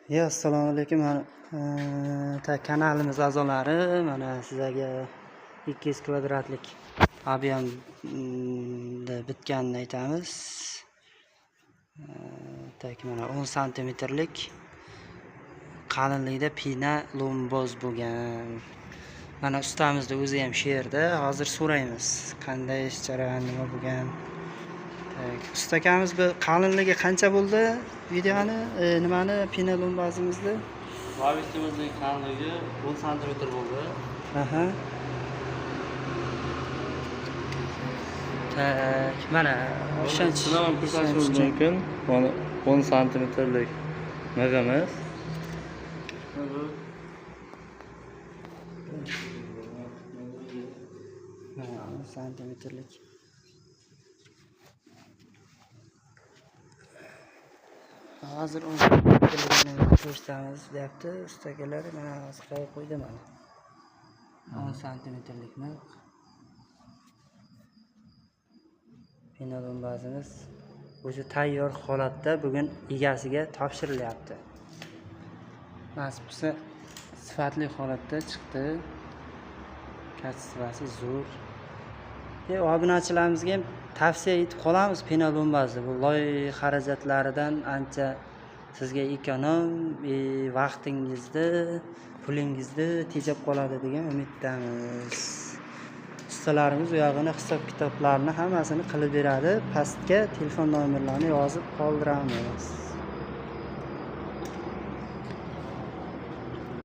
Ya, assalomu alaykum. Mana kanalimiz a'zolari, mana sizlarga 200 kvadratlik объем da bitganini aytamiz. Так, mana 10 santimetrlik qalinlikda pina lomboz bo'lgan. Mana ustamizni o'zi ham shu yerda. Hozir so'raymiz, qanday ish jarayon, nima bo'lgan. Так, usta akamiz, bu qalinligi qancha bo'ldi videoni, nimani, pina lombozimizni? Klavistimizning qalinligi 10 santimetr bo'ldi. Aha. Так, mana ishonch Shuni ham ko'rsatishimiz ishonch uchun. Mumkin. Mana 10 santimetrlik mig'imiz. Bu Mana 10 santimetrlik. Hozir 10 santimetrligini ko'rsatamiz deyapti usta akalar. Mana hozir qo'yib qo'ydi mana. 10 santimetrlik mig'. Pina lombazimiz o'zi tayyor holatda bugun egasiga topshirilyapti. Nasib qilsa sifatli holatda chiqdi. Качество si zo'r. Obunachilarimizga ham tavsiya etib qolamiz pina lombazni. Bu loy xarajatlaridan ancha sizga ekonom, vaqtingizni, pulingizni tejab qoladi degan umiddamiz. Ustalarimiz u yog'ini hisob kitoblarini hammasini qilib beradi. Pastga telefon nomerlarini yozib qoldiramiz.